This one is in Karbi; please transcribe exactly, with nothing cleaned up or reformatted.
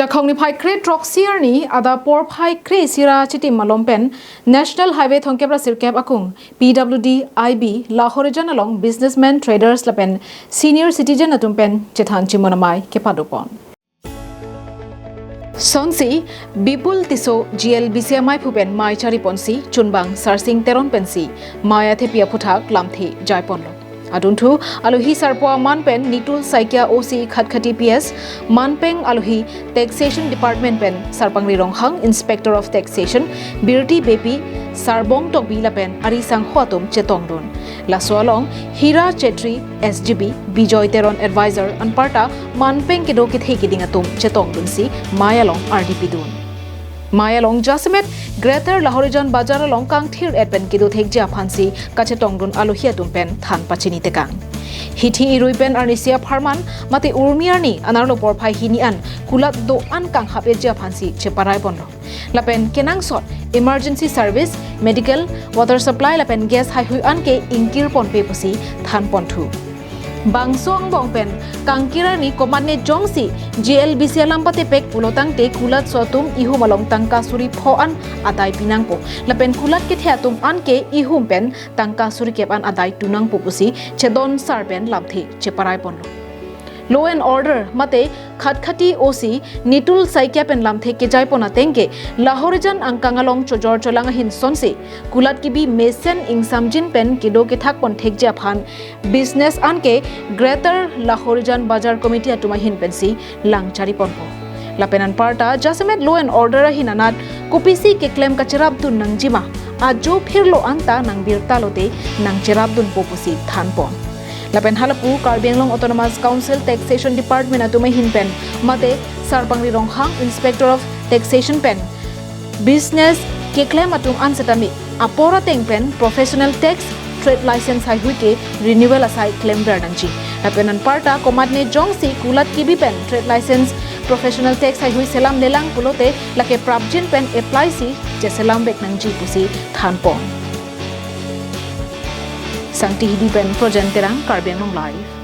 Takhong niphai kre throksi arni adap porphai kre isi ra chitim malom pen National Highway thomkep ra sirkep akung P W D I B Lahorijan along businessmen, traders lapen senior citizen atum pen chethan chimon amei kepadopon. Sonsi Bipul Tisso G L B C amei phu pen mei chariponsi chunbang Sarsing Teron pensi mei athepi aphuthak lamthe jaiponlo. Adunthu alohi sarpo aman pen Nitul Saikia O C Khatkhati P S, manpeng alohi Taxation Department pen Sarpangri Ronghang, Inspector of Taxation, Birti Beypi, Sarbong Tokbi lapen ari sangho atum chetongdun. Laso along Hira Chetri, S G B, Bijoy Teron, Advisor, anparta manpeng kedo kethe keding atum chetongdunsi mei along ardi pidun. Mei along jasemet Greater Lahorijan Bazar along kangthir-et pen kedo thekji aphansi kachetongdun alohi atum pen than pachini tekang. Hithi irui pen arnisi apharman mate urmi arni anerlo porphai hini an kulat do-an kanghap-etji aphansi cheparai ponlo. Lapen kenangsot emergency service, medical, water supply lapen gas haihui an ke ingkir ponpe pusi than ponthu. Bangso angbong pen kangkir arni komatne jongsi G L B C alam patepek pulotangte kulatso atum ihum along tangka suri pho an adai pinangpo. Lapen kulat kethe atum an ke ihum pen tangka suri kep an adai tunangpo pusi chedon sar pen lamthe cheparai ponlo. Law and Order mate Khatkhati O C Nitul Saikia pen lamthe kejaipon ateng ke Lahorijan angkang along chojor cholang ahin sonsi kulat kebi mesen ingsamjin pen kedo kethak pon thekji aphan business an ke Greater Lahorijan Bazar Committee atum ahin pensi lang chariponpo. Lapen anparta jasemet Law and Order ahin anat kopisi keklem kacherapdun nangjima, ajo phirlo anta nangbirta lote nangcherapdunpo pusi thanpon. Lapen halapu Karbi Anglong Autonomous Council Taxation Department atum ahin pen mate Sarpangri Ronghang, Inspector of Taxation pen business keklem atum an setame apor ateng pen professional tax, trade license haihui ke renewal asai klemver nangji. Lapen anparta komatne jongsi kulat kebi pen trade license, professional tax haihui selam lelang pulote lake prapjin pen apply si cheselam vek nangji pusi thanpon. Sangti Hidi pen Projen Terang, Karbi Anglong Live.